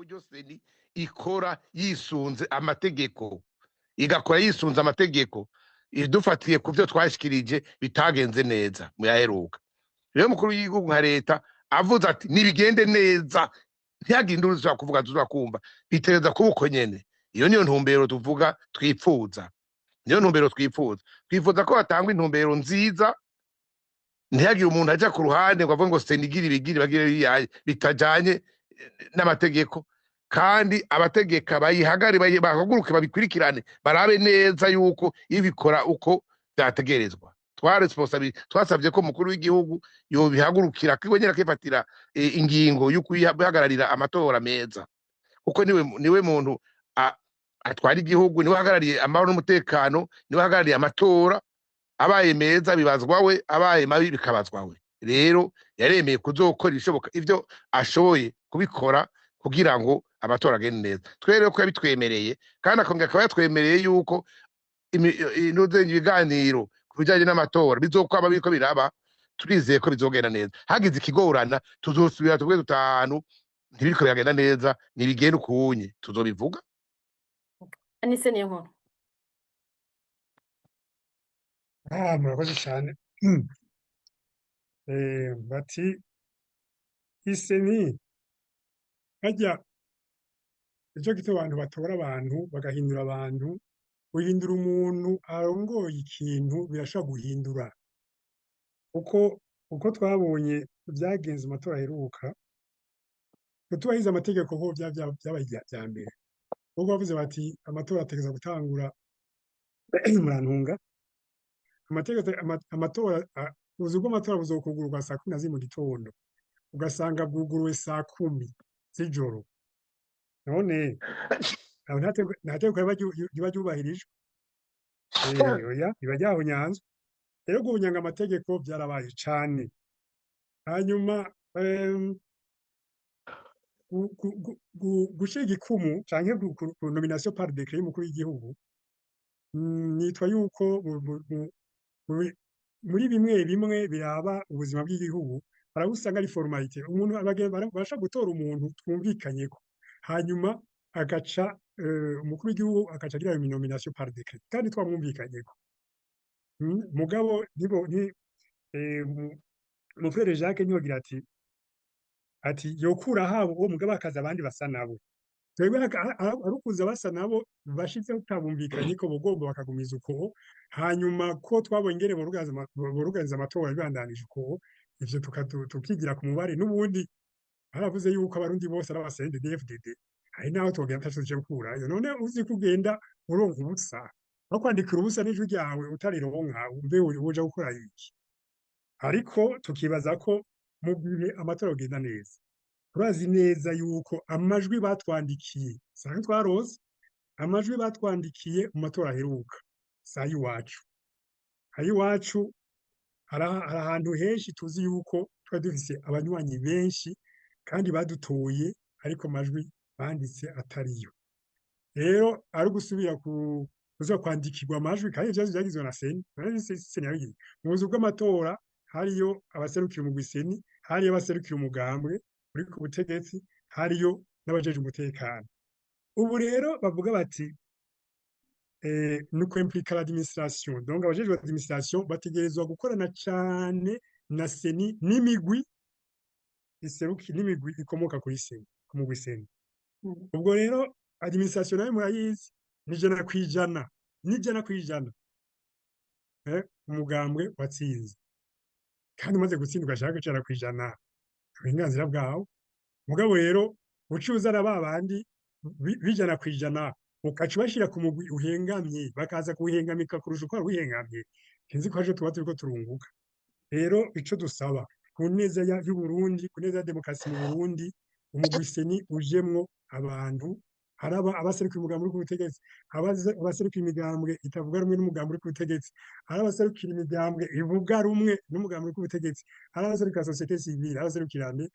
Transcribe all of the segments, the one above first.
Uburyo CENI ikora yisunze amategeko, igakora yisunze amategeko, idufatiye ku byo twashikirije bitagenze neza mu yaheruka. Rero umukuru w'igihugu nka leta avuze ati nibigende neza, ntihagire induru zishobora kuvuga, tuzakumva bitereza kuba uko nyene. Iyo niyo ntumbero tuvuga twipfuza, niyo ntumbero twifuza. Twifuza ko hatangwa intumbero nziza, ntihagire umuntu aja ku ruhande ngo avuge ngo CENI igira ibigiri bagire biriya bitajanye n'amategeko, kandi abategeka bayihagare, bahaguruke, babikurikirane, barabe neza yuko ibikora uko vyategerezwa. Twasabye ko umukuru w'igihugu yobihagurukira, kiwe nyene akifatira ingingo yo kuyihagararira amatora meza, kuko niwe muntu atwara igihugu, niwe ahagarariye amahoro n'umutekano, niwe ahagarariye amatora. Abaye meza bibazwa we, abaye mabi bikabazwa we. Rero yaremeye kuzokora ibishoboka, ivyo ashoboye kubikora kugira ngo amatora agende neza. Twe rero ko yabitwemereye, kandi akongera akaba yatwemereye yuko ibiganiro ku bijanye n'amatora bizokwama biriko biraba, turizeye ko bizogenda neza. Hagize ikigorana tuzosubira tuvuge dutanu ntibiriko biragenda neza, ntibigenda ukunye, tuzobivuga. Anise niyo nkuru. Ah, murakoze cyane. Bati iCENI hajya icyo gito abantu batora abantu bagahindura abantu, guhindura umuntu arongoye ikintu birashobora guhindura, kuko uko twabonye byagenze mu matora aheruka, kutubahiriza amategeko ho byabaye ibya mbere, kuko bavuze bati amatora ategerezwa gutangura, murantunga, amatora, ubuzu bw'amatora buzokugururwa saa 12 mu gitondo, ugasanga bwuguruwe saa 10 z'ijoro. None aho nta tegeko riba ryubahirijwe? Oya, riba ryahonyanzwe. Rero guhunyanga amategeko byarabaye cane. Hanyuma gushira igikumu canke ku nomination par décret y'umukuru w'igihugu, nitwa yuko muri bimwe bimwe biraba ubuzima bw'igihugu barabusanga ari formalité. Umuntu barashobora gutora umuntu twumvikanyeko, hanyuma agaca umukuru w'igihugu agaca agira iyo nomination par décret kandi twamwumvikanyeko. Mugabo nibo ni mon frère Jacques niyogira ati yokura habo uwo mugabo akaza abandi basa nabo. Twebwe arukuza basa nabo bashitse tutabumvikanye ko bugomba bakagumiza uko, hanyuma ko twabonye ingene boruganiza amatora bibandanije uko, ivyo tukigira ku mubare. N'ubundi baravuze yuko abarundi bose ari aba CNDD-FDD, hari naho togenda ataco tuje gukurayo. None uzi ko ugenda uronka ubusa, aho kwandikira ubusa n'ijwi ryawe utarironka, mbe uja gukora iki? Ariko tukibaza ko mu gihe amatora agenda neza, turazi neza yuko amajwi batwandikiye sanzwe twarose, amajwi batwandikiye mu matora aheruka si ay'iwacu. Ay'iwacu hari ahantu henshi tuzi yuko twari dufise abanywanyi benshi kandi badutoye, ariko amajwi banditse atariyo. Rero ari ugusubira ku kuza kwandikirwa amajwi, kandi ivyo vyagizwe na CENI, CENI yabigize mu buzu bw'amatora. Hariyo abaserukira umugwi CENI, hariyo abaserukira umugambwe uri ku butegetsi, hariyo n'abajejwe umutekano. Ubu rero bavuga bati ni kwimplika l'administration, donc abajejwe administration bategerezwa gukorana cane na CENI n'imigwi iseruki n'imigwi ikomoka kuri CENI, ku mugwi CENI. Ubwo rero administration nayo murayizi, ni 100%, ni 100%, umugambwe watsinze, kandi umaze gutsindwa ugashaka 100% uburenganzira bwawe. Mugabo rero uciye uzana ba bandi b'100% ukaca ubashira ku mugwi uhengamye, bakaza kuwuhengamika kurusha uko wari uhengamye, sinzi ko aje tuba turiko turunguka. Rero ico dusaba ku neza y'Uburundi, ku neza ya demokarasi mu Burundi, umugwi CENI ujemwo abantu haraba abaserukira umugambi uri ku butegetsi, abaserukira imigambwe itavuga rumwe n'umugambi uri ku butegetsi, hari abaserukira imigambwe ivuga rumwe n'umugambi uri ku butegetsi, hari abaserukira société civile, abaserukira nde,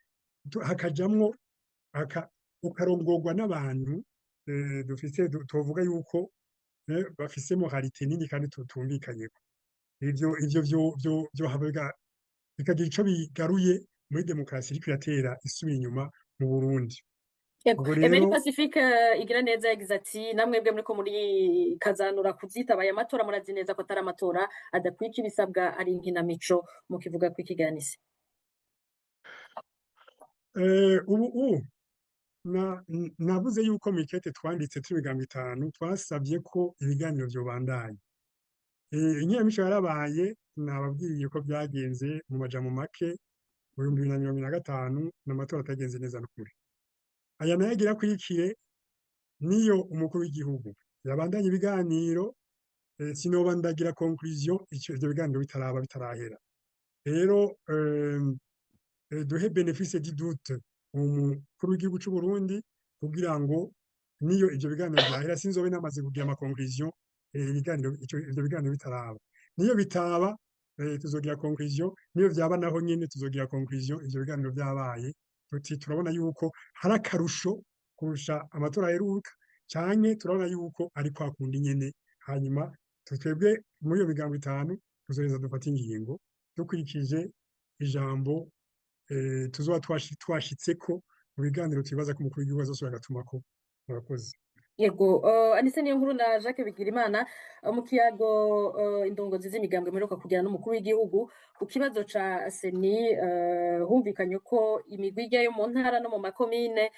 hakajamwo ukarongorwa n'abantu dufise tuvuga yuko bafise moralité nini kandi tumvikanyeko. Ivyo vyo haba bikagira ico bigaruye muri demokarasi iriko iratera isubira inyuma mu Burundi. Yego, Ubwo Emery rero Pacifique igira neza yagize ati namwebwe muriko muri kazanura kuzitaba aya matora, murazi neza ko atari amatora adakwije ibisabwa, ari inkinamico. Mukivuga ko ikiganise. Ubu navuze yuko mw'ikete twanditse turi imigambo itanu twasabye ko ibiganiro vyobandanya. Inkinamico yarabaye, nababwiye ko byagenze mu majambo make mu 2025, n'amatora atagenze neza n'ukuri. Aya nayo agira akurikire, niyo umukuru w'igihugu yabandanya ibiganiro, sinoba ndagira conclusion ivyo biganiro bitaraba, bitarahera. Rero duhe bénéfice du doute umukuru w'igihugu c'u Burundi kugira ngo niyo ivyo biganiro vyahera sinzobe namaze kugira ama conclusion ibiganiro ivyo biganiro bitaraba. Niyo bitaba tuzogira conclusion, niyo vyaba naho nyene tuzogira conclusion ivyo biganiro vyabaye, tuti turabona yuko hari akarusho kurusha amatora aheruka, canke turabona yuko ari kwa kundi nyene. Hanyuma twebwe muri iyo migambo itanu tuzoheza dufate ingingo dukurikije ijambo tuzoba twashitseko mu biganiro twibaza ko umukuru w'igihugu azosubira agatumako. Murakoze. Yego, Anise niyo nkuru na Jacques Bigirimana, mu kiyago indongozi z'imigambwe mperuka kugirana n'umukuru w'igihugu ku kibazo ca CENI, humvikanye ko imigwi ijya yo mu ntara no mu makomine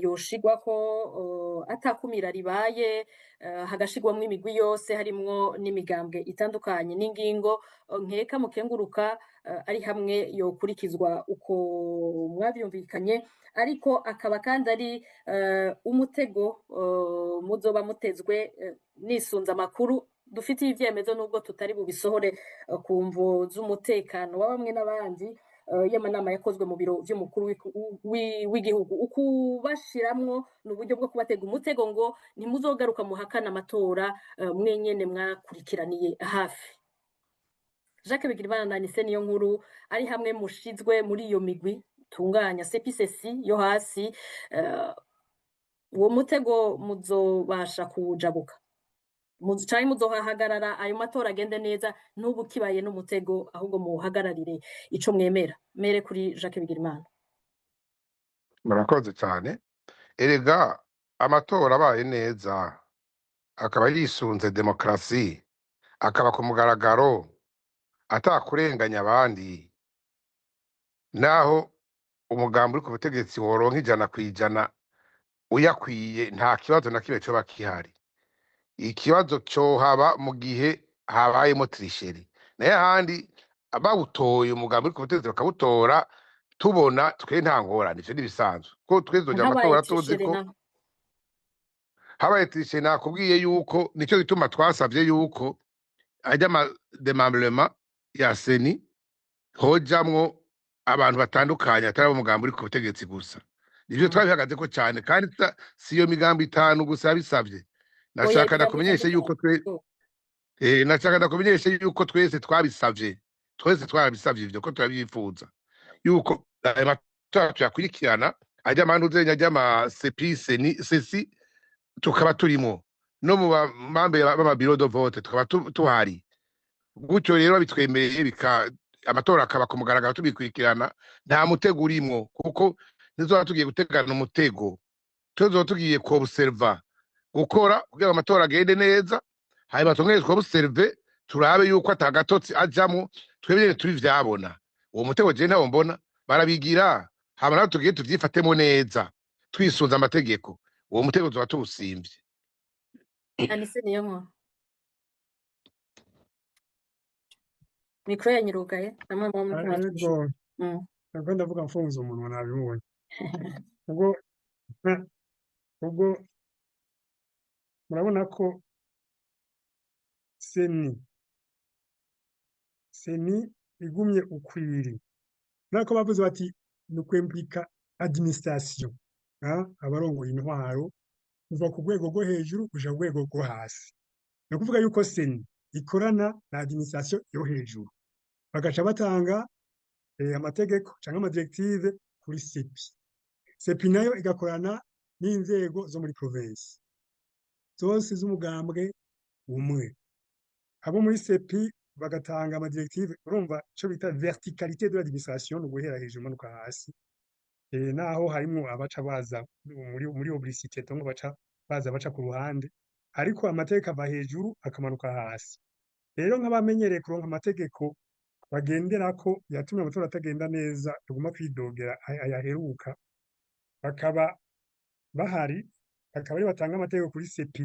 yoshigwako atakumira ribaye, hagashigwamwo imigwi yose harimwo n'imigambwe itandukanye, n'ingingo nkeka mukenguruka ari hamwe yokurikizwa uko mwavyumvikanye, ariko akaba kandi ari umutego muzoba mutezwe, nisunze amakuru dufitiye ivyemezo, nubwo tutari bubisohore ku mvo z'umutekano wa bamwe n'abandi, y'amanama yakozwe mu biro vy'umukuru w'igihugu. Ukubashiramwo ni uburyo bwo kubatega umutego ngo ntimuzogaruka muhakana amatora mwenyene mwakurikiraniye hafi. Jacques Bigirimana na Anise niyo nkuru, ari hamwe mushizwe muri iyo migwi tunganya CPCC yo hasi, uwo mutego muzobasha kuwujabuka canke muzohahagarara ayo matora agende neza, n'ubu kibaye n'umutego ahubwo muwuhagararire ico mwemera? Mere kuri Jacques Bigirimana. Murakoze cyane. Erega amatora abaye neza, akaba yisunze demokarasi, akaba ku mugaragaro, atakurenganya abandi, naho umugambi uri ku butegetsi woronka 100% uyakwiye, nta kibazo na kimwe coba kihari. Ikibazo cohaba mu gihe habayemo tricherie. Naye ahandi bawutoye, umugambi uri ku butegetsi bakawutora tubona, twe nta ngorane, ivyo n'ibisanzwe ko twe tuzoja mu Habaye matora tuzi tricherie ko naho? Habaye tricherie, nakubwiye yuko nico gituma twasavye yuko ajya ama démembrement ya CENI hojamwo abantu batandukanye atari abo umugambi uri ku butegetsi gusa. Nivyo twabihagazeko cane, kandi si iyo migambi itanu gusa yabisavye. Oya, Nashaka imigambi ndakumenyeshe yuko twe itandukanye. Nashaka ndakumenyeshe yuko twese twabisavye, twese twarabisavye ivyo, ko turabyifuza yuko ayo matora tuyakurikirana, ajya amanduzenya, ajya ama CEPI, CENI, CECI, tukaba turimo no mu bambe b'ama bureau de vote, tukaba tuhari. Gutyo rero babitwemereye, bika amatora akaba ku mugaragaro tubikurikirana, nta mutego urimwo, kuko ntizoba tugiye gutegana umutego, tuzoba tugiye kuobserva, gukora kugira ngo amatora agende neza, hanyuma twongere twobserve, turabe yuko atagatotsi ajamwo, twebwe nyene turi vyabona. Uwo mutego jewe ntawo mbona. Barabigira hama natwe tugiye tuvyifatemo neza twisunze amategeko, uwo mutego tuzoba tuwusimvye. Anise niyo nkuru, mikoro yanyu irugaye, namwe muba muriko muratwishyura. Ariko ntabwo ndavuga mfunze umunwa, nabibonye. Ubwo murabona ko CENI igumye ukwiri nako bavuze bati ni ukwimplika administration, abarongoye intwaro kuva ku rwego rwo hejuru kuja ku rwego rwo hasi. Ni ukuvuga yuko CENI ikorana na administration yo hejuru, bagaca batanga amategeko canke ama directive kuri CEPI. CEPI nayo igakorana n'inzego zo muri province zose z'umugambwe umwe. Abo muri CEPI bagatanga ama directive. Urumva ico bita verticalité de l'administration, ni uguhera hejuru umanuka hasi. Naho harimwo abaca baza muri oblicité, donc baca baza baca ku ruhande, ariko amategeko ava hejuru akamanuka hasi. Rero nk'abamenyereye kuronka amategeko bagenderako yatumye amatora atagenda neza, tuguma kwidogera ayaheruka, bakaba bahari, bakaba ari batanga amategeko kuri CEPI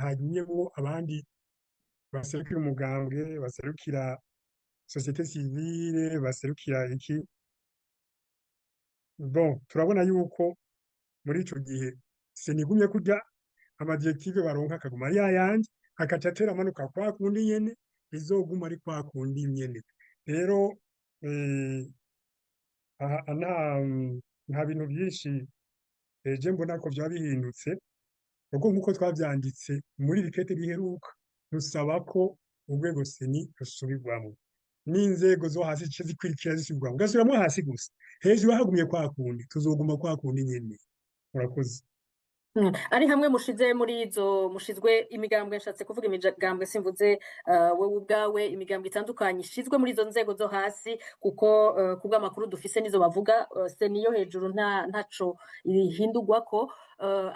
hagiyemwo abandi baserukira umugambwe, baserukira société civile, baserukira iki. Bon, turabona yuko muri ico gihe CENI igumye kurya ama directives baronka akaguma ari yayandi, akaca atera amanuka kwa kundi nyene, bizoguma ari kwa kundi nyene. Rero aha nta bintu byinshi je mbona ko vyaba bihindutse, kuko nk'uko twavyanditse muri rikete riheruka, dusaba ko urwego CENI rusubirwamwo n'inzego zo hasi zice zikurikira zisubirwamwo, gasubiramwo hasi gusa, hejuru hagumye kwa kundi, tuzoguma kwa kundi nyene. Murakoze. Ari hamwe mushize muri izo mushizwe imigambwe, nshatse kuvuga imigambwe, simvuze wewe ubwawe, imigambwe itandukanye ishizwe muri izo nzego zo hasi, kuko kubw'amakuru dufise nizo bavuga, CENI yo hejuru ntaco ihindurwako,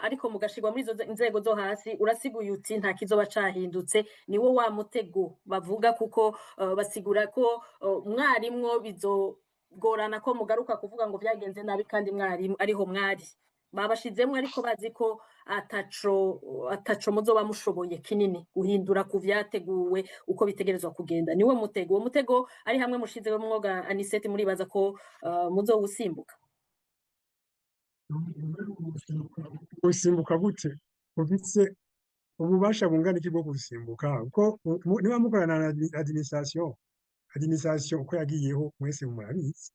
ariko mugashirwa muri izo nzego zo hasi, urasiguye uti nta kizoba cahindutse. Niwo wa mutego bavuga, kuko basigura ko mwarimwo bizogorana ko mugaruka kuvuga ngo vyagenze nabi, kandi mwarimu ariho mwari babashizemwo, ariko bazi ko ataco muzoba mushoboye kinini guhindura ku vyateguwe uko bitegerezwa kugenda. Niwo mutego, uwo mutego ari hamwe mushizemwo ga Anisete, muribaza ko muzowusimbuka? Gusimbuka gute? Ufise ububasha bungana iki bwo gusimbuka? Kuko niba mukorana na administration, administration uko yagiyeho mwese murabizi.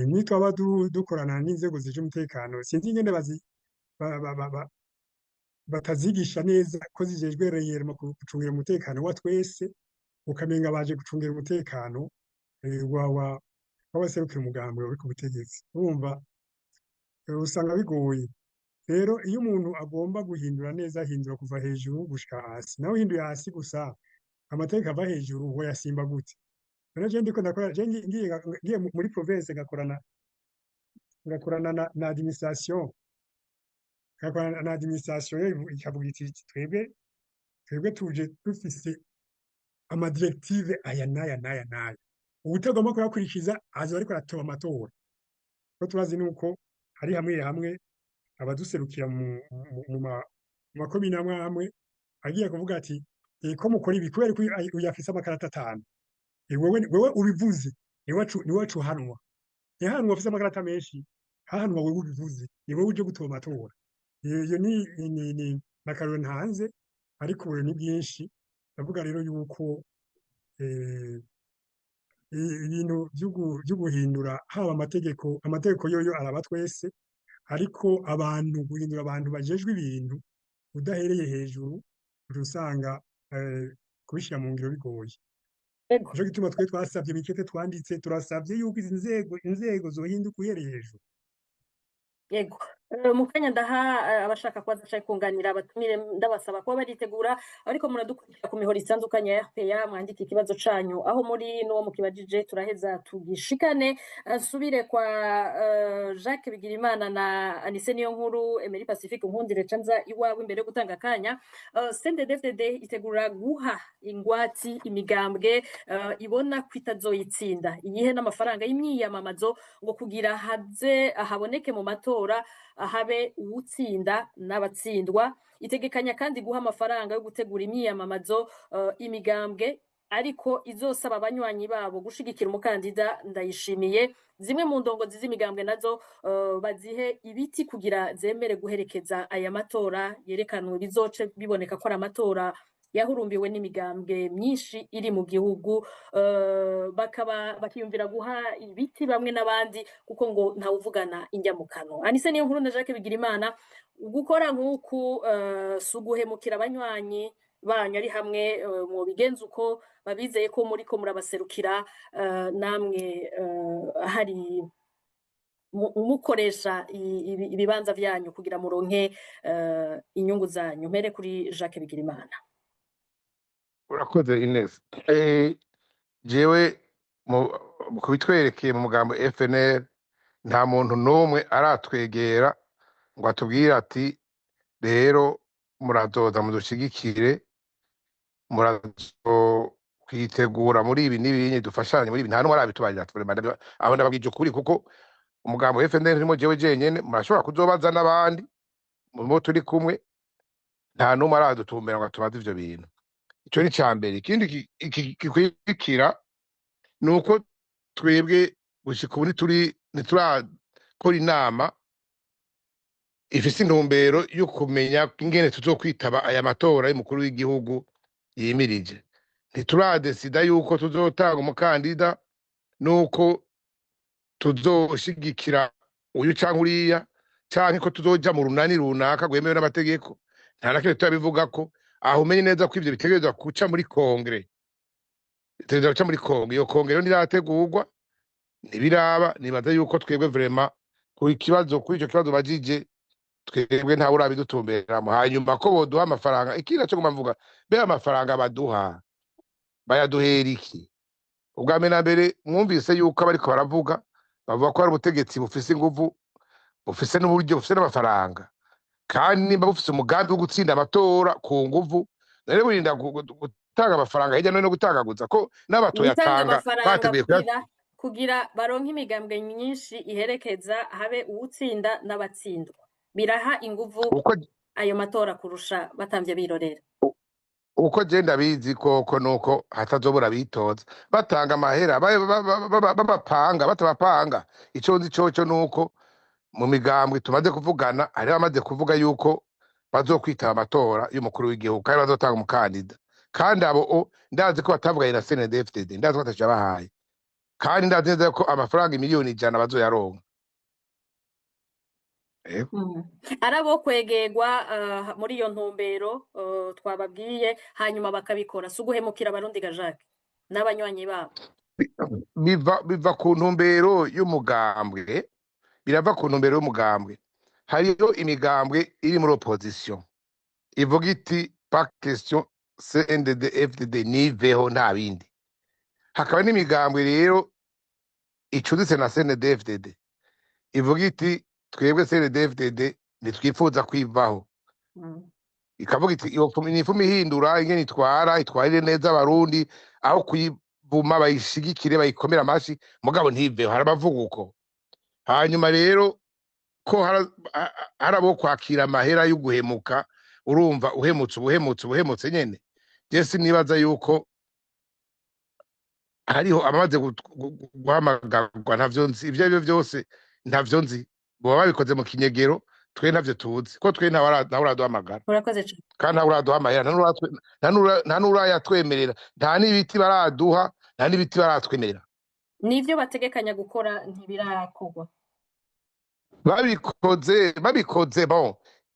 Nitwaba dukorana n'inzego zije umutekano, sinzi ingene bazi batazigisha neza ko zijejwe réellement gucungira umutekano wa twese, ukamenga baje gucungira umutekano wa w'abaserukira umugambi uri ku butegetsi. Urumva usanga bigoye. Rero iyo umuntu agomba guhindura neza, ahindura kuva hejuru gushika hasi. Nawe uhinduye hasi gusa, amategeko ava hejuru ngo yasimba gute? None je ndiko ndakora, je ngiye muri province ngakorana na administration, ngakorana na administration yo ikavuga iti twebwe tuje dufise ama directives aya n'aya n'aya n'aya, uwutagomba kuyakurikiza azoba ariko aratoba amatora. Ko turazi nuko hari hamwe hamwe abaduserukira mu makomine amwe amwe agiye kuvuga ati ko mukora ibi kubera ko uyu afise amakarata 5, wewe ubivuze niwe uhanwa, ntihanwa afise amakarata menshi, hahanwa wewe ubivuze, ni wewe uje gutoba amatora. Iyo ni akarorero ntanze, ariko ubu ni bwinshi. Ndavuga rero yuko ibintu vyo guhindura haba amategeko, amategeko yoyo araba twese, ariko abantu guhindura abantu bajejwe ibintu udahereye hejuru, uca usanga kubishira mu ngiro bigoye. Nico gituma twe twasavye mikete twanditse, turasavye yuko izi inzego zohinduka uhereye hejuru. Yego. Mu kanya ndaha abashaka kubaza canke kunganira abatumire, ndabasaba kuba baritegura, ariko muradukurikira ku mihoro itandukanye ya RPA, mwandike ikibazo canyu aho muri n'uwo mukibajije, turaheza tugishikane. Nsubire kwa Jacques Bigirimana na Anise Niyo Nkuru. Emery Pacifique, nkundire canza iwawe imbere yo gutanga akanya. CNDD-FDD itegura guha ingwati imigambwe ibona ko itazoyitsinda, iyihe n'amafaranga y'imyiyamamazo ngo kugira haze haboneke mu matora habe uwutsinda n'abatsindwa. Itegekanya kandi guha amafaranga yo gutegura imyiyamamazo imigambwe ariko izosaba abanywanyi babo gushigikira umukandida Ndayishimiye. Zimwe mu ndongozi z'imigambwe nazo bazihe ibiti kugira zemere guherekeza aya matora yerekanwe, bizoce biboneka ko ari amatora yahurumbiwe n'imigambwe myinshi iri mu gihugu. Bakaba bakiyumvira guha ibiti bamwe n'abandi kuko ngo ntawuvugana injyamukano. Anise Niyo Nkuru na Jacques Bigirimana, gukora nk'uku si uguhemukira abanywanyi banyu ari hamwe mu bigenza uko babizeye ko muriko murabaserukira, namwe hari mukoresha ibibanza vyanyu kugira muronke inyungu zanyu? Mpere kuri Jacques Bigirimana. Urakoze, Ines. Jewe mu kubitwerekeye mu mugambo FNL Nta muntu n'umwe aratwegera ngo atubwire ati rero murazoza mudushigikire, murazokwitegura muri ibi n'ibindi, dufashanye muri ibi. Nta n'umwe arabitubarira. Vraiment, aho ndababwije ukuri, kuko umugambo wa FNL ntirimo jewe jenyene, murashobora kuzobaza n'abandi mubo turi kumwe. Nta n'umwe aradutumbera ngo atubaze ivyo bintu. Ico ni ica mbere. Ikindi gikurikira ni uko twebwe gushika ubu ntiturakora inama ifise intumbero yo kumenya ingene tuzokwitaba aya matora y'umukuru w'igihugu yimirije. Ntituradesida yuko tuzotanga umukandida, nuko tuzoshigikira uyu canke uriya, canke ko tuzoja mu runani runaka rwemewe n'amategeko. Nta na kimwe turabivugako. Aho umenye neza ko ivyo bitegerezwa guca muri kongere, bitegerezwa guca muri kongere. Iyo kongere rero ntirategurwa, ntibiraba. Nibaza yuko twebwe vraiment kuri ico kibazo bajije, twebwe ntawe urabidutumberamo. Hanyuma ko boduha amafaranga, ikindi naco nguma mvuga, be amafaranga baduha bayaduhera iki? Ubwa mbere na mbere, mwumvise yuko abariko baravuga bavuga ko hari ubutegetsi bufise inguvu, bufise n'uburyo, bufise n'amafaranga. Kandi nimba bufise umugambi wo gutsinda amatora ku nguvu, none burinda gutanga amafaranga hirya no hino, gutangaguza ko Gutanga n'abatoyatanga amafaranga bateguye kugira baronke imigambwe myinshi iherekeza, habe uwutsinda n'abatsindwa, biraha inguvu uko ayo matora kurusha batamvye birorera. Uko je ndabizi koko nuko hatazobura bitoza batanga amahera, babapanga batabapanga. Ico nzi coco nuko mu migambwe tumaze kuvugana, hariho abamaze kuvuga yuko bazokwitaba amatora y'umukuru w'igihugu kandi bazotanga umukandida. Kandi abo ndazi ko batavuganye na CNDD-FDD, ndazi ko ataco yabahaye, kandi ndazi neza ko amafaranga 100 miliyoni bazoyaronka. Yego. Ari abo kwegerwa muri iyo ntumbero twababwiye, hanyuma bakabikora, si uguhemukira Abarundi ga Jacques n'abanywanyi babo? Biva ku ntumbero y'umugambwe, birava ku ntumbero y'umugambwe. Hariho imigambwe iri muri opposition ivuga iti pas question, CNDD FDD niveho, nta bindi. Hakaba n'imigambwe rero icuditse na CNDD FDD ivuga iti twebwe CNDD FDD ntitwifuza kwivaho. Ikavuga iti iyo ni ifumu ihindura ingene itwara, itwarire neza Abarundi, aho kuyivuma bayishigikire, bayikomere amashi, mugabo ntiveho. Hari abavuga uko. Hanyuma rero ko hari abo kwakira amahera yo guhemuka, urumva uhemutse ubuhemutse ubuhemutse nyene. Je sinibaza yuko hariho abamaze guhamagarwa. Ntavyo nzi. Ivyo arivyo vyose ntavyo nzi, boba babikoze mu kinyegero, twe ntavyo tuzi, ko twe ntawe uraduhamagara. Urakoze cane. Kandi ntawe uraduha amahera, nta n'urayatwemerera, nta n'ibiti baraduha, nta n'ibiti baratwemerera. Nivyo bategekanya gukora ntibirakorwa. Babikoze, bon,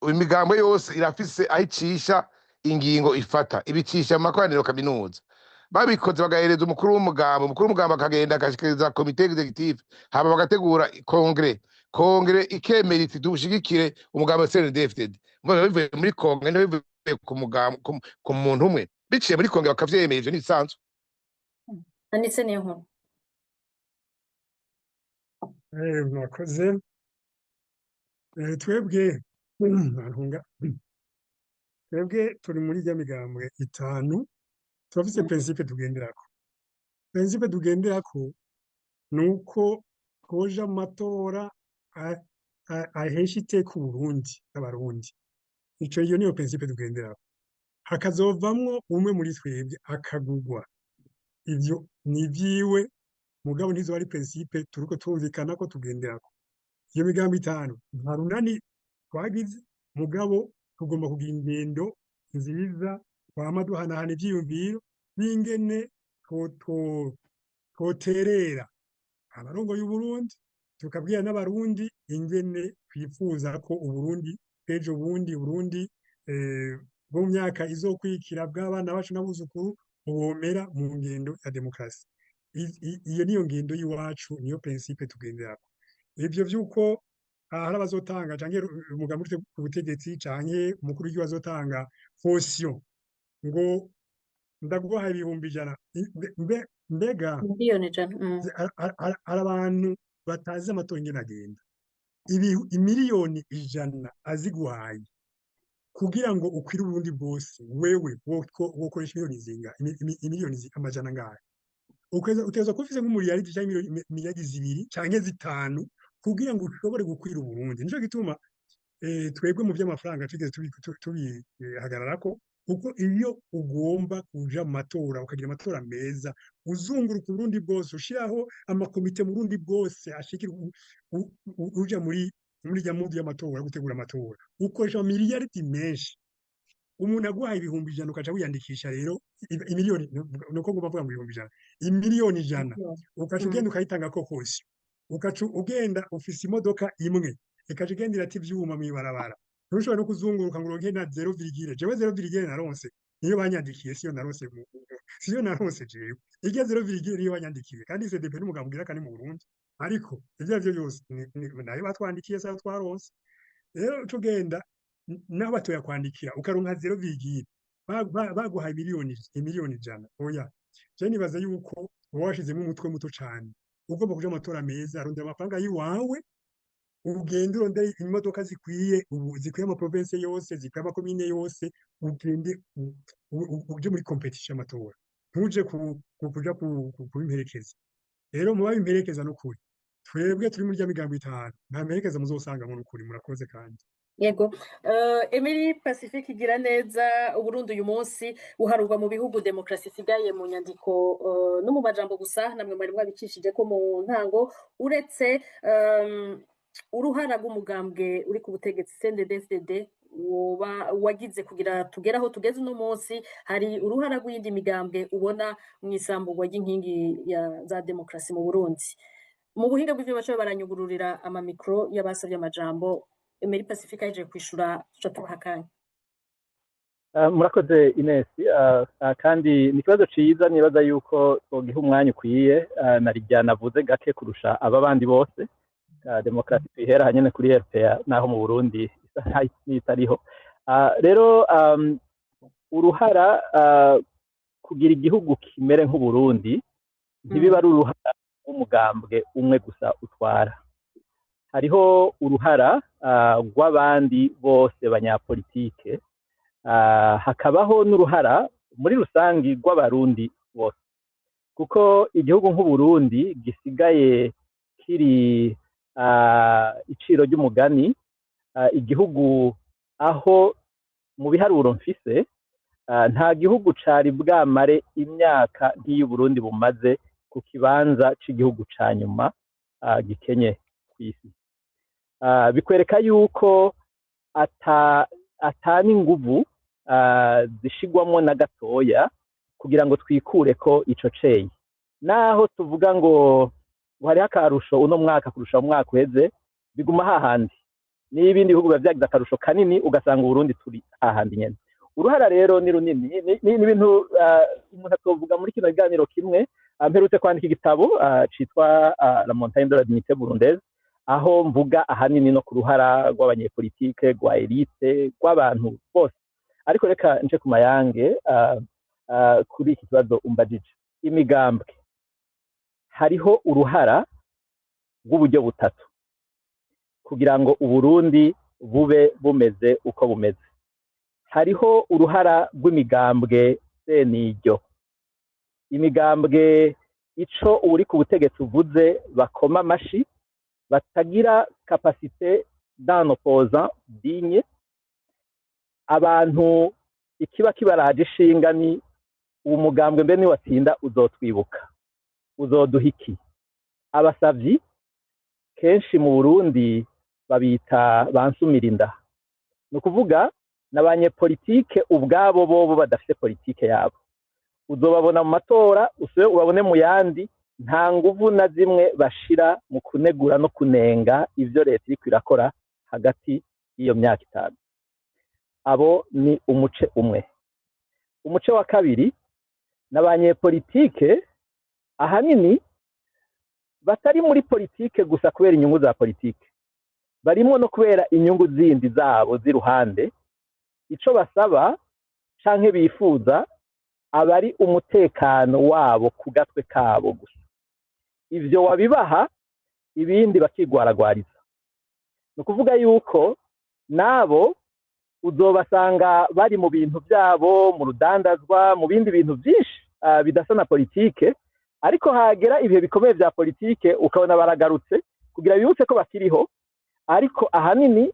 imigambo yose irafise aho icisha ingingo ifata, ibicisha mu makoraniro kaminuza. Babikoze bagahereza umukuru w'umugambo, umukuru w'umugambo akagenda agashikiriza comité exécutif, hama bagategura kongere, kongere ikemera iti dushigikire umugambo wa CNDD-FDD. Mvuga bivuye muri kongere, ntibivuye ku mugambo ku muntu umwe, biciye muri kongere bakavyemera, ivyo ntibisanzwe. Anitse niyo nkuru. Murakoze. Twebwe ntunga, twebwe turi muri rya migambwe itanu, turafise principe tugenderako. Principe tugenderako ni uko twoja mu matora ahesha iteka Uburundi n'Abarundi. Iyo niyo principe tugenderako. Hakazovamwo umwe muri twebwe akagugwa, ivyo ni ivyiwe, mugabo ntizoba ari principe turiko turumvikana ko tugenderako. Iyo migambi itanu nta runani twagize, mugabo tugomba kugira ingendo nziza, twama duhanahana ivyiyumviro n'ingene twoterera abarongoye Uburundi, tukabwira n'Abarundi ingene twifuza ko Uburundi bw'ejo bundi, Uburundi bwo mu myaka izokwikira, bw'abana bacu n'abuzukuru, bwomera mu ngendo ya demokarasi. Iyo niyo ngendo y'iwacu, niyo principe tugenderako. Ivyo vy'uko hari abazotanga canke umugambi uri ku butegetsi canke umukuru w'igihugu azotanga caution ngo ndaguhaye 100,000, mbega 100 miliyoni. Hari abantu Batazi amatora ingene agenda. Imiliyoni 100 aziguhaye kugira ngo ukwire Uburundi bwose, wewe wokoresha miliyoni zinga imiliyoni amajana angahe? Utegerezwa kuba ufise nk'umuriyaridi canke miliyaridi 2 canke 5 kugira ngo ushobore gukwira Uburundi. Nico gituma twebwe mu vy'amafaranga twigeze tubihagararako, kuko iyo ugomba kuja mu matora, ukagira amatora meza, uzunguruka Uburundi bwose, ushiraho amakomite mu Burundi bwose ashikira uja muri rya mudu y'amatora, gutegura amatora, ukoresha miliyaridi menshi. Umuntu aguhaye 100,000 ukaca wiyandikisha rero, imiliyoni, nuko ngomba mvuga ngo 100,000, imiliyoni 100, ukaca ugenda ukayitanga ko kose, ukaca ugenda ufise imodoka imwe, ikaca igenda irata ivyuma mw'ibarabara, ntushobora no kuzunguruka ngo uronke na zéro virgule. Jewe zéro virgule naronse niyo banyandikiye, siyo naronse, siyo naronse jewe. Irya zéro virgule niyo banyandikiye, kandi CDP n'umugabo ugira kane mu Burundi, ariko ivyo arivyo byose nayo batwandikiye, sayo twaronse. Rero uca ugenda naho batoya kwandikira, ukaronka zéro virgule, baguhaye imiliyoni 100. Oya, je nibaza yuko uba washizemo umutwe muto cane. Ugomba kuja mu matora meza, rondera amafaranga yiwawe, ugende urondere imodoka zikwiye, ubu zikwiye amaprovinsi yose, zikwiye amakomine yose, ugende uje muri compétition y'amatora, ntuje kuja kubimperekeza. Rero muba bimperekeza, n'ukuri twebwe turi muri rya migambo itanu, nta mperekeza muzosanga n'ukuri. Murakoze kandi. Yego. Emily Pacifique igira neza, Uburundi uyu munsi buharurwa mu bihugu demokarasi isigaye mu nyandiko no mu majambo gusa. Namwe mwari mwabicishije ko mu ntango, uretse uruhara rw'umugambwe uri ku butegetsi CNDD-FDD woba wagize kugira tugere aho tugeze uno munsi, hari uruhara rw'iyindi migambwe ubona mw'isamburwa ry'inkingi za demokarasi mu Burundi? Mu buhinga bw'ivyo baca baranyugururira amamikro y'abasavye amajambo. Emery Pacifique ahejeje kwishura, tuca tubaha akanya. Murakoze Ines, kandi ni ikibazo ciza, nibaza yuko twogiha umwanya ukwiye, narirya navuze gake kurusha aba bandi bose. Demokarasi tuyihera hanyene kuri RPA, naho mu Burundi isa nkaho itariho. Rero uruhara kugira igihugu kimere nk'Uburundi ntibiba ari uruhara rw'umugambwe umwe gusa utwara. Hariho uruhara rw'abandi bose banyapolitike, hakabaho n'uruhara muri rusangi rw'Abarundi bose, kuko igihugu nk'Uburundi gisigaye kiri iciro ry'umugani, igihugu aho mu biharuro mfise nta gihugu cari bwamare imyaka nk'iy'Uburundi bumaze ku kibanza c'igihugu ca nyuma gikenye kw'isi. Bikwereka yuko ata n'inguvu zishigwamwo na gatoya kugira ngo twikureko ico ceyi. Naho tuvuga ngo hariho akarusho uno mwaka kurusha umwaka uheze, biguma hahandi. N'ibindi bihugu biba vyagize akarusho kanini, ugasanga Uburundi turi hahandi nyene. Uruhara rero ni runini, ni ibintu umuntu atovuga muri kino kiganiro kimwe. Mperutse kwandika igitabo citwa La montagne de la dignité burundaise, aho mvuga ahanini no ku ruhara rw'abanyepolitike, rwa élite, rw'abantu bose. Ariko reka nce ku mayange kuri iki kibazo umbajije. Imigambwe, hariho uruhara rw'uburyo butatu kugira ngo Uburundi bube bumeze uko bumeze. Hariho uruhara rw'imigambwe seniryo, imigambwe ico uri ku butegetsi uvuze bakoma amashi, batagira capacité d'un opposant digne. Abantu ikiba kibaraje ishinga ni uwo mugambwe, mbe niwatsinda uzotwibuka, uzoduha iki? Abasavyi kenshi mu Burundi babita bansumirinda, ni ukuvuga n'abanyepolitike ubwabo bobo badafite politike yabo. Uzobabona mu matora, usube ubabone mu yandi, nta nguvu na zimwe bashira mu kunegura no kunenga ivyo leta iriko irakora hagati y'iyo myaka 5. Abo ni umuce umwe. Umuce wa kabiri n'abanyepolitike ahanini batari muri politike gusa kubera inyungu za politike, barimwo no kubera inyungu zindi zabo z'iruhande. Ico basaba canke bifuza aba ari umutekano wabo ku gatwe kabo gusa. Ivyo wabibaha. Ibindi bakigwaragwariza. Ni ukuvuga yuko nabo uzobasanga bari mu bintu byabo, mu rudandazwa, mu bindi bintu byinshi bidasa na politike, ariko hagera ibihe bikomeye vya politike ukabona baragarutse kugira bibutse ko bakiriho. Ariko ahanini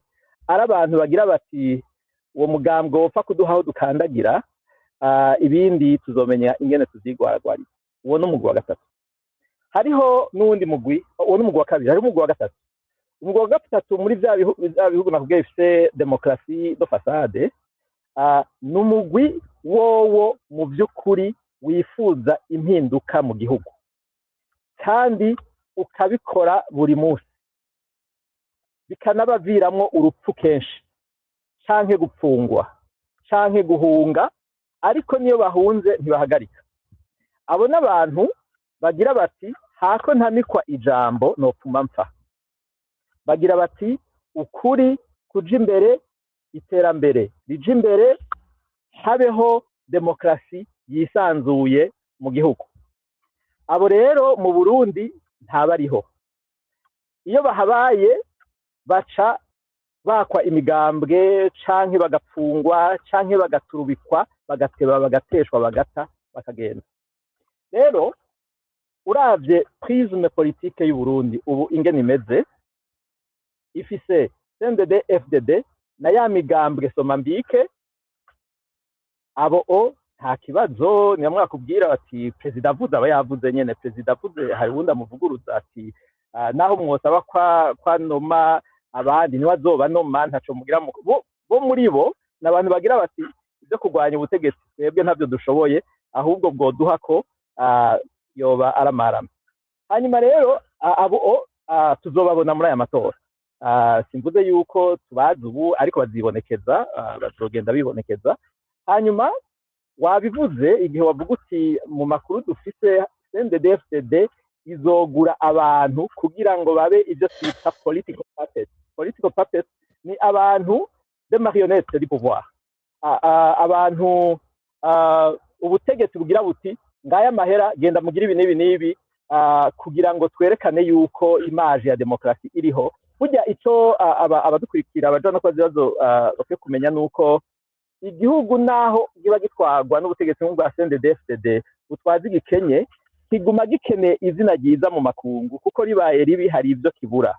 ari abantu bagira bati: "Uwo mugambwe wopfa kuduha aho dukandagira, ibindi tuzomenya ingene tuvyigwaragwariza." Uwo ni umugwi wa gatatu. Hariho n'uwundi mugwi. Uwo ni umugwi wa kabiri. Hariho umugwi wa gatatu. Umugwi wa gatatu muri vya bihugu nakubwiye bifise démocratie de façade, ni umugwi wowo mu vy'ukuri wifuza impinduka mu gihugu kandi ukabikora buri munsi, bikanabaviramwo urupfu kenshi canke gupfungwa canke guhunga, ariko niyo bahunze ntibahagarika. Abo n'abantu bagira bati: "Hako ntamikwa ijambo nopfuma mpfa." Bagira bati: "Ukuri kuja imbere, iterambere rija imbere, habeho demokarasi yisanzuye mu gihugu." Abo rero mu Burundi ntabariho. Iyo bahabaye baca bakwa imigambwe canke bagapfungwa canke bagaturubikwa, bagateba, bagateshwa, bagata, bakagenda. Rero uravye prisme politique y'u Burundi ubu ingene imeze, ifise CNDD FDD na ya migambwe soma mbike. Abo o nta kibazo, niyo mwakubwira bati: "Perezida avuze aba yavuze nyene, perezida avuze hari uwundi amuvuguruza?" Ati: "Naho mwosaba kwa noma abandi, niwe azoba noma, ntaco mugira." Bo muri bo ni abantu bagira bati: "Ibyo kurwanya ubutegetsi twebwe ntabyo dushoboye, ahubwo bwoduha ko yoba aramarama." Hanyuma rero abo tuzobabona muri aya matora. Simvuze yuko tubazi ubu, ariko bazibonekeza, bazogenda bibonekeza. Hanyuma wabivuze igihe wavuga uti mu makuru dufise CNDD-FDD izogura abantu kugira ngo babe ibyo twita political puppets. Political puppets ni abantu de marionnettes du pouvoir, abantu ubutegetsi bugira buti: "Ngaya amahera, genda mugire ibi n'ibi n'ibi," kugira ngo twerekane yuko image ya demokarasi iriho. Burya ico abadukurikira abaja no kubaza ibibazo bakwiye kumenya nuko igihugu, naho kiba gitwarwa n'ubutegetsi nk'ubwa CNDD-FDD butwaza igikenye, kiguma gikeneye izina ryiza mu makungu, kuko ribaye ribi hari ibyo kibura.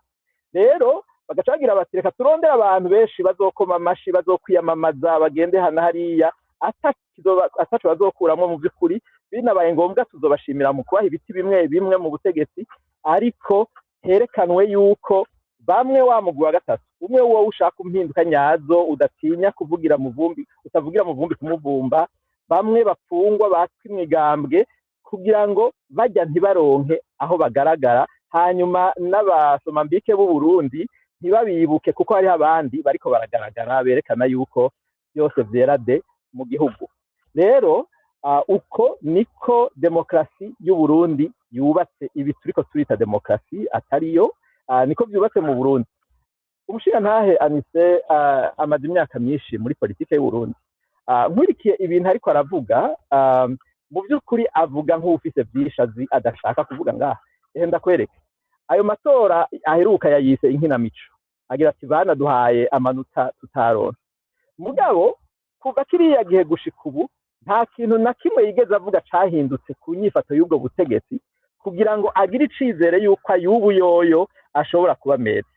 Rero bagaca bagira bati: "Reka turondere abantu benshi bazokoma amashi, bazokwiyamamaza, bagende hana hariya ataco bazokuramwo mu by'ukuri. Binabaye ngombwa tuzobashimira mu kubaha ibiti bimwe bimwe mu butegetsi, ariko herekanwe yuko bamwe wa mugwi wa gatatu, umwe wowe ushaka impinduka nyazo, udatinya kuvugira mu vumbi, utavugira mu vumbi kumuvumba, bamwe bafungwa, batwa imigambwe kugira ngo bajya ntibaronke aho bagaragara, hanyuma n'abasomambike b'u Burundi ntibabibuke, kuko hariho abandi bariko baragaragara berekana yuko byose vyera de mu gihugu." Rero uko niko demokarasi y'u Burundi yubatse. Ibi turiko turita demokarasi atariyo, niko vyubatse mu Burundi. Umushingantahe Anise amaze imyaka myinshi muri politike y'u Burundi. Nkurikiye ibintu ariko aravuga, mu by'ukuri avuga nk'uwufise vyinshi azi adashaka kuvuga ngaha. Ehe, ndakwereke ayo matora aheruka yayise inkinamico, agira ati: "Banaduhaye amanota tutaronse." Mugabo kuva kiriya gihe gushika ubu nta kintu na kimwe yigeze avuga cahindutse ku nyifato y'ubwo butegetsi kugira ngo agire icizere yuko ay'ubu yoyo ashobora kuba meza.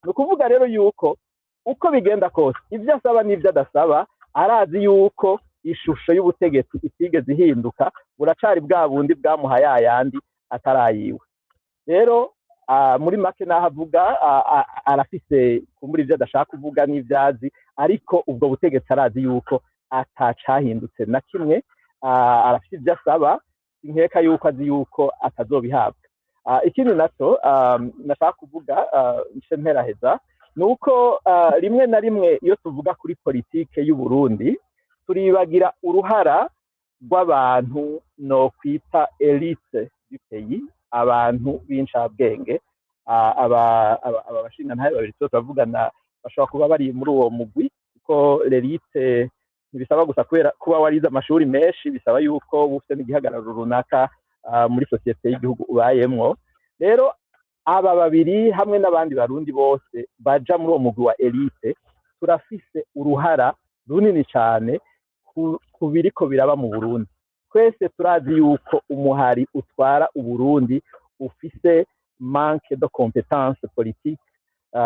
Ni ukuvuga rero yuko uko bigenda kose, ibyo asaba n'ibyo adasaba, arazi yuko ishusho y'ubutegetsi itigeze ihinduka, buracari bwa bundi bwamuha yayandi atarayiwe. Rero muri make naho avuga arafise kumbura ibyo adashaka kuvuga n'ibyo azi, ariko ubwo butegetsi arazi yuko atacahindutse na kimwe. Arafise ibyo asaba, inkeka yuko azi yuko atazobihabwa. Ikindi naco nashaka kuvuga, nce mperaheza, ni uko rimwe na rimwe iyo tuvuga kuri politike y'u Burundi turibagira uruhara rw'abantu no kwita élite du pays, abantu b'incabwenge. Aba bashingantahe babiri tuba turavugana bashobora kuba bari muri uwo mugwi, kuko l'élite ntibisaba gusa kubera kuba warize amashuri menshi, bisaba yuko uba ufite n'igihagararo runaka muri sosiyete y'igihugu ubayemwo. Rero Aba babiri hamwe n'abandi Barundi bose baja muri uwo mugwi wa élite, turafise uruhara runini cane ku biriko biraba mu Burundi. Twese turazi yuko umuhari utwara Uburundi ufise manque de compétence politique,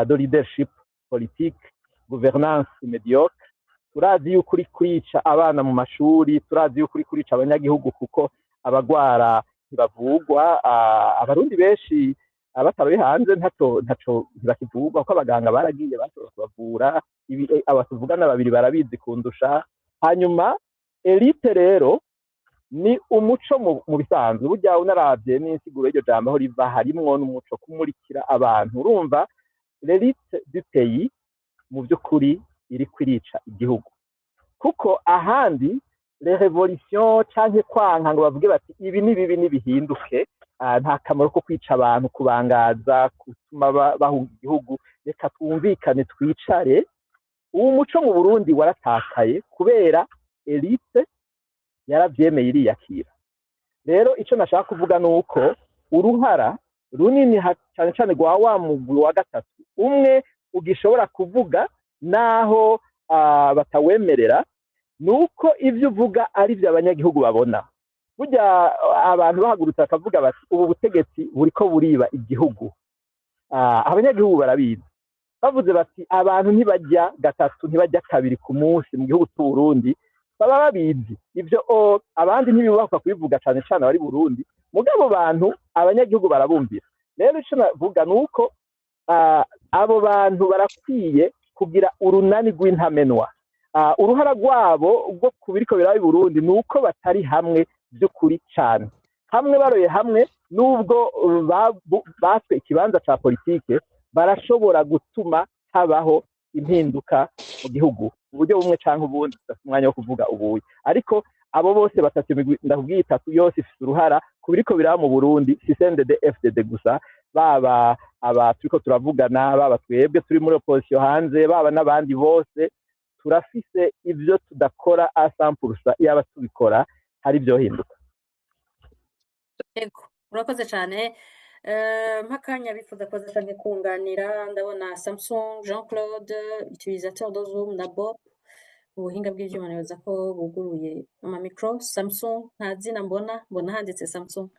de leadership politique, gouvernance médiocre. Turazi yuko uri kurica abana mu mashuri, turazi yuko uri kurica abanyagihugu kuko abagwara ntibavugwa. Abarundi benshi abatari hanze ntaco ntibakivugwa kuko abaganga baragiye, bashobora kubavura. Ibi aba tuvugana babiri barabizi kundusha. Hanyuma élite rero ni umuco mu bisanzwe. Burya unaravye n'insiguro y'iryo jambo aho riva, harimwo n'umuco, kumurikira abantu. Urumva, l'élite du pays mu by'ukuri iri kwirica igihugu, kuko ahandi les révolutions canke kwanka ngo bavuge bati ibi ni bibi nibihinduke, nta kamaro ko kwica abantu, kubangaza, gutuma bahunga igihugu, reka twumvikane twicare. Uwo muco mu Burundi waratakaye kubera élite yaravyemeye, iriyakira. Rero ico nashaka kuvuga ni uko uruhara runini cane cane rwa wa mugwi wa gatatu umwe ugishobora kuvuga naho batawemerera, ni uko ivyo uvuga ari vyo abanyagihugu babona. Burya abantu bahagurutse bakavuga bati ubu butegetsi buriko buriba igihugu, abanyagihugu barabizi. Bavuze bati abantu ntibajya gatatu, ntibajya kabiri ku munsi mu gihugu c'u Burundi, baba babizi ivyo. Abandi ntibibakwa kubivuga, cane cane abari Burundi, mugabo bantu abanyagihugu barabumvira. Rero ico navuga ni uko abo bantu barakwiye kugira urunani rw'intamenwa. Uruhara rwabo rwo ku biriko biraba i Burundi ni uko batari hamwe vy'ukuri cane. Hamwe baroye hamwe, nubwo batwe ikibanza ca politike, barashobora gutuma habaho impinduka mu gihugu mu buryo bumwe canke ubundi. Tudafite umwanya wo kuvuga ubuye, ariko abo bose batatu, imigwi ndakubwiye itatu yose ifise uruhara ku biriko biraba mu Burundi. Si CNDD FDD gusa, baba aba turiko turavugana, baba twebwe turi muri opposition hanze, baba n'abandi bose, turafise ivyo tudakora à 100%. Iyaba tubikora hari ivyohinduka. Yego, urakoze cyane. Mpakanya bifuza kubaza canke kunganira. Ndabona Samsung, Jean Claude, utilisateur de Zoom, na Bob mu buhinga bw'ivyuma. Nibaza ko buguruye ama micro. Samsung, nta zina mbona, mbona handitse Samsung.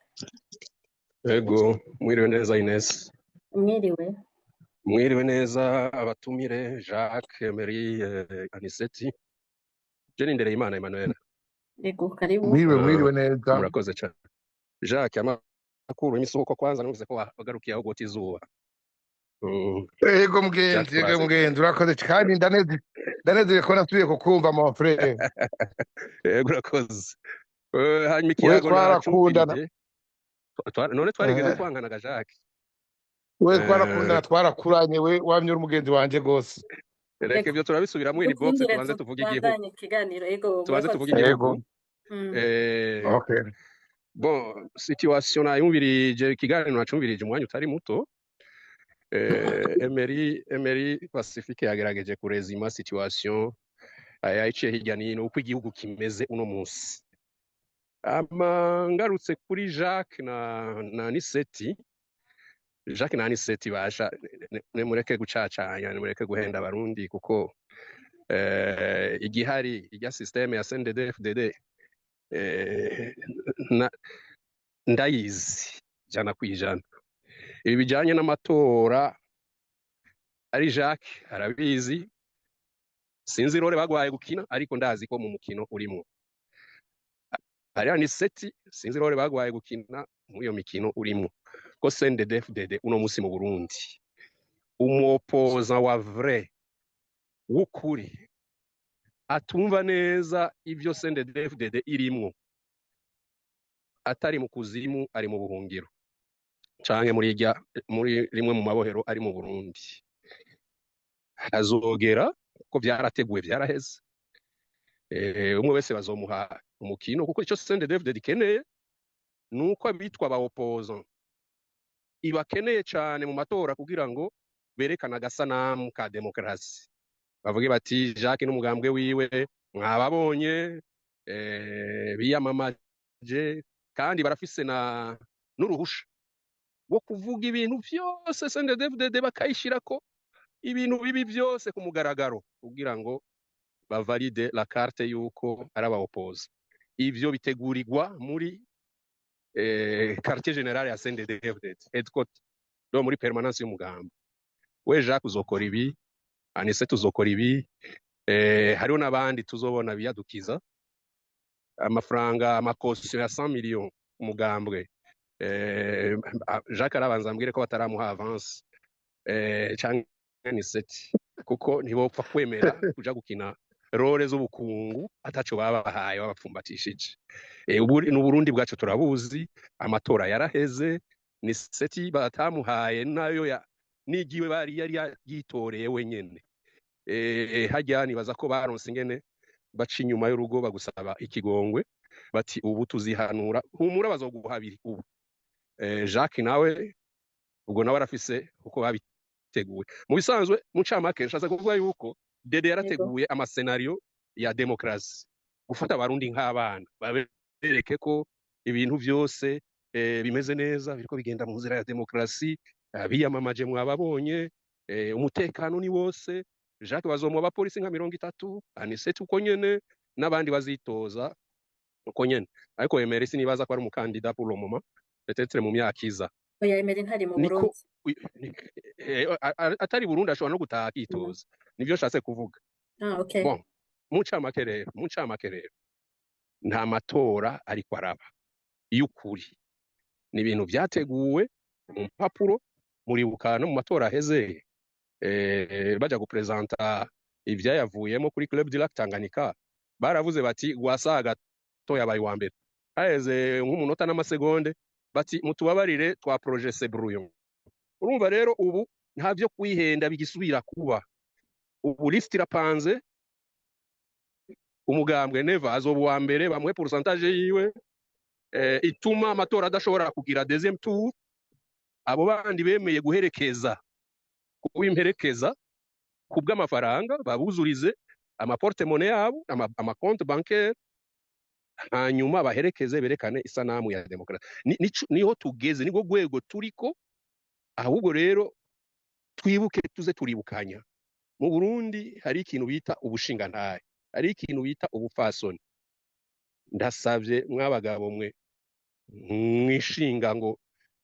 Ego, mwiriwe neza Ines. Mwiriwe. Mwiriwe neza abatumire Jacques, Emery, Aniseti. Je ni Ndereyimana Emmanuel. Yego, karibu. Mwiriwe, mwiriwe neza. Murakoze cyane. Jacques, amakuru y'imisuhuko kwanza? Numvise ko wagarukiye aho gota izuba. Ego mugenzi. Jacques Ego turazi. Mugenzi, urakoze kandi ndanezerewe ko nasubiye kukumva, mon frère. Ego, urakoze. Hanyuma We ikiyago twarakundana. nacumvirije. None twarigeze kwankanaga, Jacques? We twarakundana, twarakuranye, we wamye uri umugenzi wanje gose. Reka Reka ibyo turabisubiramo iri box. dukundire. Tubanze tuvuge igihugu. Tubandanye ikiganiro. Ego. Tubanze Murakoze. tuvuge igihugu. Ego. Okay. Bon, situation nayumvirije, ikiganiro nacumvirije umwanya utari muto. Emery Pacifique yagerageje kurezima situation, yayiciye hirya nino uko igihugu kimeze uno munsi. Ama ngarutse kuri Jacques na Niseti, Jacques na Aniseti, basha nimureke gucacanya, nimureke guhenda Abarundi, kuko igihari ijya système ya CNDD FDD ndayizi 100%. Ibi bijyanye n'amatora, ari Jacques arabizi, sinzi role bagwaye gukina, ariko ndazi ko mu mukino urimo hariya ni seti, sinzi role bagwaye gukina muri iyo mikino urimo, ko CNDD-FDD uno musi mu Burundi, umuopoza wa vrai w'ukuri atumva neza ibyo CNDD-FDD irimwo, atari mu kuzimu, ari mu buhungiro canke muri rimwe mu mabohero ari mu Burundi. Hazogera ko byarateguwe, byaraheze. Umwe wese bazomuha umukino, kuko ico CNDD-FDD ikeneye nuko abitwa ba opposant ibakeneye cane mu matora kugira ngo berekane agasanamu ka demokarasi, bavuge bati Jacques n'umugambwe wiwe mwababonye, biyamamaje, kandi barafise na n'uruhusha. wo kuvuga ibintu vyose CNDD-FDD, bakayishirako ibintu bibi byose ku mugaragaro kugira ngo bavalide la carte yuko ari aba opposants. Ivyo bitegurirwa muri quartier général ya CNDD-FDD, headquarter, do muri permanence y'umugambo. We Jacques uzokora ibi, Anise tuzokora ibi, hariho n'abandi tuzobona biyadukiza amafaranga, ama caution ya 100 millions umugambwe. Jacques arabanza ambwire ko bataramuha avance, canke Aniseti, kuko ntibopfa kwemera kuja gukina rôle z'ubukungu ataco babahaye, babapfumbatishije. Ubu n'Uburundi bwacu turabuzi, amatora yaraheze, ni seti batamuhaye nayo ya nigiwe bari yari yitoreye wenyene. Harya nibaza ko baronse ingene baca inyuma y'urugo bagusaba ikigongwe, bati ubu tuzihanura, humura bazoguha abiri ubu. Jacques nawe ubwo nawe arafise uko babiteguye. Mu bisanzwe, mu ncamake, nshatse kuvuga yuko Dede yarateguye ama scénario ya demokarasi, gufata abarundi nk'abana, babereke ko ibintu vyose bimeze neza, biriko bigenda mu nzira ya demokarasi, biyamamaje mwababonye, umutekano ni wose. Jacques bazomuha abapolisi nka 30, Anisete uko nyene, n'abandi bazitoza uko nyene. Ariko Emery sinibaza ko ari umukandida pour le moment, peut-être mu myaka iza. Oya, Emery ntari mu Niko Burundi. Atari Burundi ashobora no gutaha akitoza, nivyo nshatse kuvuga. Ah, okay. Bon, mu ncamake rero, nta matora ariko araba y'ukuri, ni ibintu vyateguwe mu mpapuro. Muribuka no mu matora aheze, baja gupresenta ivyayavuyemo kuri Club du Lac Tanganyika, baravuze bati Rwasa to yabaye uwa mbere, haheze nk'umunota n'amasegonde bati mutubabarire twa projet brouillon. Urumva rero ubu nta vyo kwihenda bigisubira kuba. Ubu liste irapanze, umugambwe Neva azoba uwa mbere, bamuhe pourcentage yiwe ituma amatora adashobora kugira deuxième tour. Abo bandi bemeye guherekeza, kuba imperekeza kubw'amafaranga, babuzurize ama porte-monnaie yabo, ama compte bancaire, hanyuma baherekeze berekane isanamu ya demokarasi. Niho tugeze, nibwo rwego turiko. Ahubwo rero twibuke, tuze turibukanya, mu Burundi hari ikintu bita ubushingantahe, hari ikintu bita ubupfasoni. Ndasavye mwabagabo mwe mwishinga ngo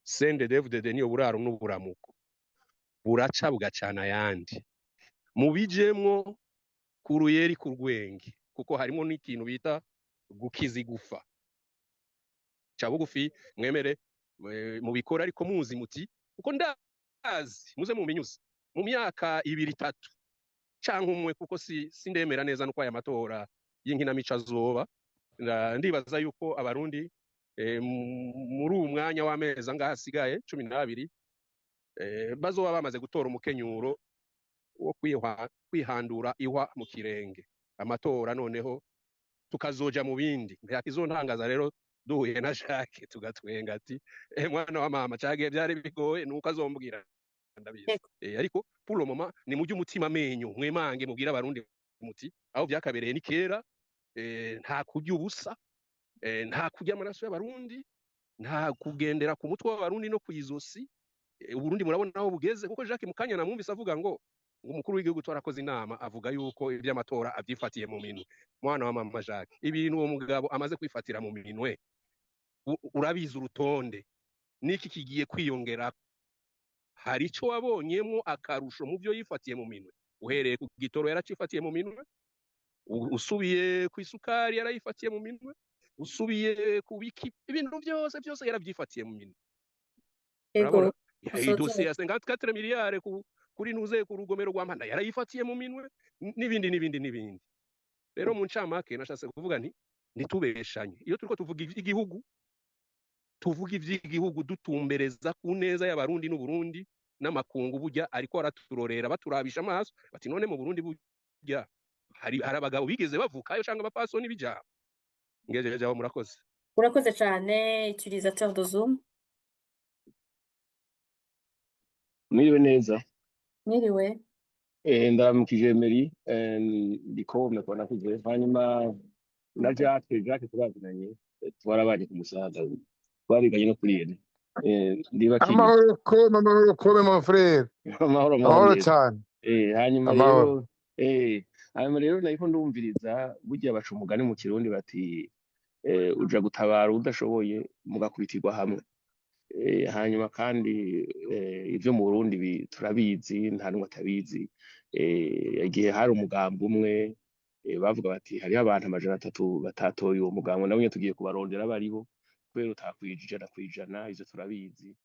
CNDD-FDD niyo buraro n'uburamuko, buraca bugacana ayandi, mubijemwo ku ruyeri, ku rwenge, kuko harimo n'ikintu bita gukiza igufa. Ca bugufi, mwemere mubikora, ariko muzi muti kuko ndazi muze mubinyuze mu myaka 2, 3 canke umwe, kuko si sindemera neza nuko aya matora y'inkinamico azoba. Ndibaza yuko abarundi muri uwu mwanya w'amezi angahe asigaye, 12, bazoba bamaze gutora umukenyuro wo kwihandura ihwa mu kirenge, amatora noneho tukazoja mu bindi. Ntakizontangaza rero duhuye na Jacques tugatwenga ati mwana wa mama, cagiye byari bigoye, nuko azombwira ndabizi. Ariko pour le moment ni mujye umutima amenyo, mwemange, mubwire abarundi muti aho byakabereye ni kera, nta kurya ubusa, nta kurya amaraso y'abarundi, nta kugendera ku mutwe w'abarundi no kwizosi. Uburundi murabona aho bugeze, kuko Jacques mukanya namwumvise avuga ngo umukuru w'igihugu twarakoze inama, avuga yuko iby'amatora abyifatiye mu minwe. Mwana wa mama Jacques, ibintu uwo mugabo amaze kwifatira mu minwe urabizi urutonde, niki kigiye kwiyongera? Hari ico wabonyemwo akarusho mu byo yifatiye mu minwe? Uhereye ku gitoro yaracifatiye mu minwe, usubiye ku isukari yarayifatiye mu minwe, usubiye ku biki, ibintu byose byose yarabyifatiye mu minwe. Urabona idosiye ya 54 miliyari kuri nuze ku rugomero rwa Mpanda yarayifatiye mu minwe, n'ibindi n'ibindi n'ibindi. Rero mu ncamake nashatse kuvuga nti ntitubeshanye iyo turiko tuvuga iby'igihugu, tuvuga iby'igihugu dutumbereza ku neza y'abarundi n'Uburundi n'amakungu. Burya ariko araturorera, baturabisha amaso bati none mu Burundi burya hari abagabo bigeze bavukayo cyangwa abapasoni bijabo ngejeje aho. Murakoze. Urakoze cyane, utilisateur de Zoom. Mwiriwe neza. Mwiriwe. Ndaramukije Emery, ndiko ndakubona nakuze, hanyuma na Jacques. Jacques turazinanye, twarabanye ku Musaga, twariganye no kuri yene. Ndibakiriye. Amahoro kome, amahoro kome, mon frère. Amahoro, amahoro Amahoro neza. cyane. Hanyuma Amahoro. rero, hanyuma rero nariko ndumviriza, burya baca umugani mu Kirundi bati uja gutabara udashoboye mugakubitirwa hamwe. Hanyuma kandi ivyo mu Burundi turabizi, nta n'umwe atabizi. Igihe hari umugambi umwe, bavuga bati hariho abantu 300 batatoye uwo mugambi, nabo nyene tugiye kubarondera baribo kubera utakwije 100%. Ivyo turabizi.